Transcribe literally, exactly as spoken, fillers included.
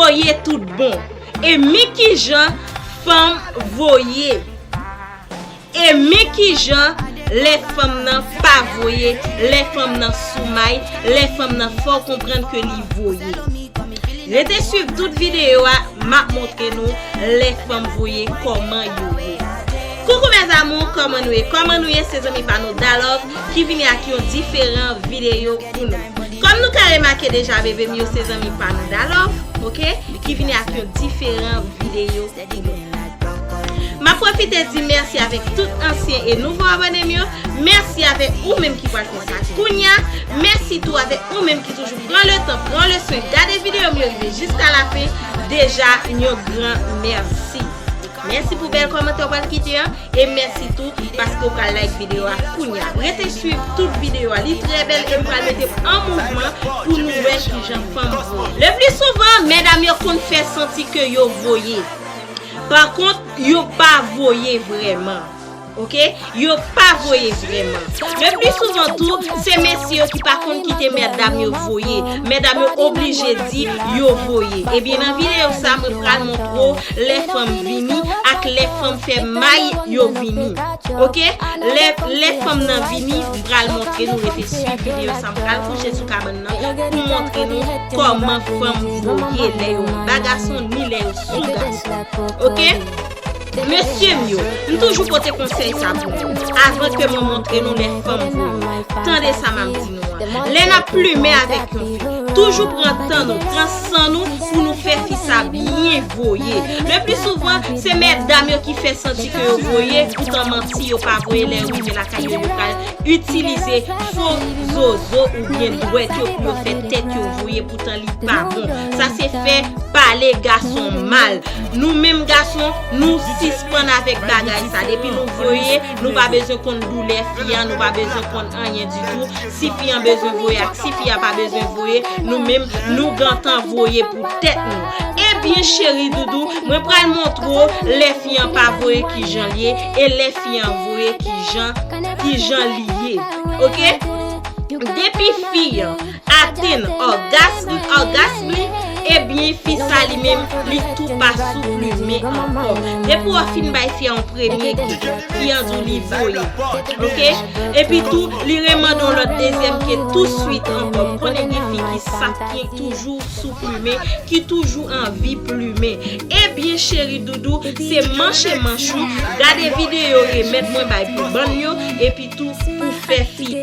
voye tout bon. E men kijan fanm voye. E men kijan lè fanm nan pa voye, lè fanm nan sou may, lè fanm nan fè w konprann ke li voye. Rete swiv tout videyo a, m ap montre nou lè fanm voye kòman yo ye. Koukou mes amours, kòman nou ye? Kòman nou ye? Se zanmi pa nou Dalove ki vini ak yon diferan videyo pou nou. Kòm nou ka remake deja, bebe m yo, se zanmi pa nou Dalove, oke, ki vini ak yon diferan videyo pou nou. M ap pwofite di mèsi avèk tout ansyen e nouvo abòne m yo. Mèsi avèk ou menm ki pral fè sa kounya. Mèsi tou avèk ou menm ki toujou pran letan, pran leswen, gade videyo m yo rive jiska lafen. Deja, yon gran mèsi. Mèsi pou bèl kòmantè w pral kite an. E mèsi tou paske w pral like videyo a kounya. Rete swiv tout videyo a. Li trè bèl e m pral mete l an mouvman pou nou wè kijan fanm voye. Le pli souvan, medam yo konn fè santi ke yo voye. Pa kont, yo pa voye vrèman. Oke? Yo pa voye vrèman. Le pli souvan tou, se mesye yo ki pa konn kite medam yo voye. Medam yo oblije di yo voye. Ebyen, nan videyo sa, mwen pral montre w lè fanm vini ak lè fanm fè may yo vini. Oke? Lè, lè fanm nan vini, m pral montre nou, rete swiv videyo sa, m pral kouche sou kabann nan pou montre nou kòman fanm voye lè yo anba gason ni lè yo sou gason. Oke? Mesye m yo, m toujou pote konsèy sa pou nou, avan ke mwen montre nou lè fanm voye. Tande sa m ap di nou an. Lè n ap plimen avèk yon fi, toujou pran tan nou, pran san nou pou nou fè fi sa byen voye. Le pli souvan, se medam yo ki fè santi ke yo voye, poutan manti, yo pa voye. Lè yo rive lakay yo, yo pral itilize fo zozo oubyen dwèt yo pou yo fè tèt yo voye, poutan li pa bon. Sa se fè pale gason mal. Nou menm gason, nou sispann avèk bagay sa. Depi nou voye, nou pa bezwen konn doulè fi a, nou pa bezwen konn anyen ditou. Si fi an bezwen voye ak si fi a pa bezwen voye, nou menm, nou gentan voye pou tèt nou. Ebyen, cheri doudou, mwen pral montre w lè fi an pa voye kijan l ye, e lè fi an voye kijan, kijan li ye. Oke? Depi fi an atenn ògasm, ògasm li, ebyen, fi sa li menm, li tou pa sou plimen ankò. Depi w fin bay fi an yon premye gig, fi an di w li voye. Oke? Epi tou, li remande yon lòt dezyèm ke tou swit ankò. M konnen gen fi ki sa, ki toujou sou plimen, ki toujou anvi plimen. Ebyen, cheri doudou, se manche manch ou. Gade videyo remèd mwen bay pou bann yo, epi tou pou fè fi.